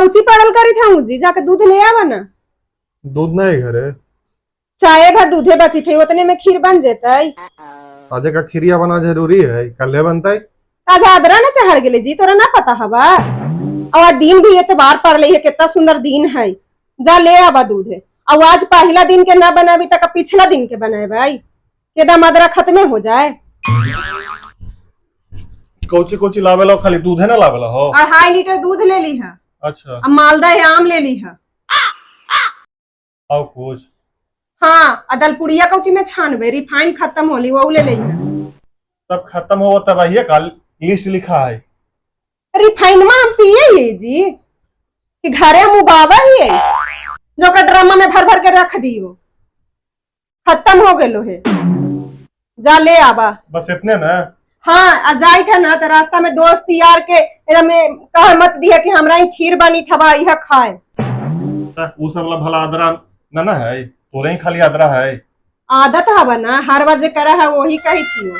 कौची पड़ल करी था जी, जाके दूध ले आवा ना। दूध नहीं घरे। चाय भर दूधे बची थे, उतने में खीर बन जेतै। ताजे का खीरिया बना जरूरी है, कल्ले बनतै। ताजा आदरा ना चढ़ गेले जी, तोरा ना पता हवा? और आज दिन भी एतवार पड़ है, कितना सुंदर दिन है, जा ले आवा दूध। और आज पहला दिन के ना बनाबी तक पिछला दिन के बनाए केदम अदरा खत्मे हो जाए। कौची कौची लावेला? खाली दूध है ना लावेला हो? 2.5 लीटर दूध ले ली है। अच्छा। और मालदा आम ले ली है। और कुछ? हाँ, आ दलपुड़िया कौची में छानबे? रिफाइन खत्म होली, वो ले ली है। सब खत्म हो तब आइए का लिस्ट लिखा है। रिफाइन में हम पिए ही जी कि घरे हम उगावा ही है, जो का ड्रामा में भर भर के रख दियो, खत्म हो गेलो है, जा ले आवा। बस इतने ना? हाँ, आ जाई था ना तो रास्ता में दोस्त यार के एकदम में कह मत दिया कि हमरा ही खीर बनी थवा यह खाए। त उ सब ला भला आदरा ना ना है, तोरे ही खाली आदरा है। आदत हवा ना, हर बार जे करा है वही कही छियो।